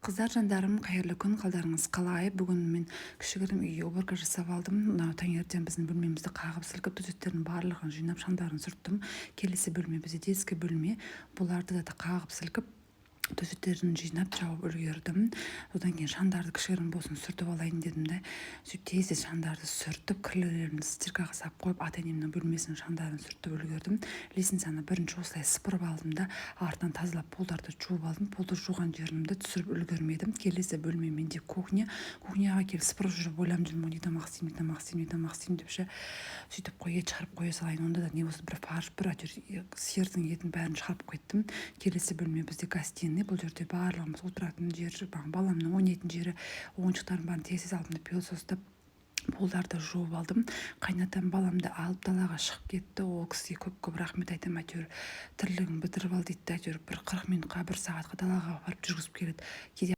Қыздар, жандарым, қайырлы күн! Қалдарыңыз қалай? Бүгін мен кішігірім үйге уборка жасап алдым. Мынау таңертең біздің бөлмемізді қағып сілкіп, төсектердің барлығын жинап, шаңдарын сүрттім. Келесі бөлме бізде детский бөлме. Бұларды да қағып сілкіп, төсектерін жинап, жауып үлгердім. Одан кейін шаңдарды кішігірім болсын сүртіп алайын дедім да, сөйтіп тез тез шаңдарды сүртіп, кірлерімді стиркаға салып қойып, ата енемнің бөлмесінің шаңдарын сүртіп үлгердім. Лестницаны бірінші осылай сыпырып алдым да, артынан тазалап, полдарды жуып алдым. Полды жуған жерімді түсіріп үлгермедім. Келесі бөлме менде кухня. Кухняға келіп, сыпырып жүріп, ойланып жүрмін ғой: не тамақ істеймін, не тамақ істеймін, не тамақ істеймін деп ше. Сөйтіп қой, ет шығарып қоя салайын онда да, не болса бір фарш, бір әйтеуір сиырдың етін, бәрін шығарып қойттым. Келесі бөлме бізде гостиный. Бұл жерде барлығымыз отыратын жер, баламның ойнайтын жері. Ойыншықтардың бәрін тез тез алдым да, пылесостап, полдарды жуып алдым. Қайнатам баламды алып далаға шығып кетті. Ол кісіге көп көп рахмет айтамын. Әйтеуір тірлігін бітіріп ал дейді да, әйтеуір бір 40 минутқа, бір сағатқа далаға апарып жүргізіп келеді кейде.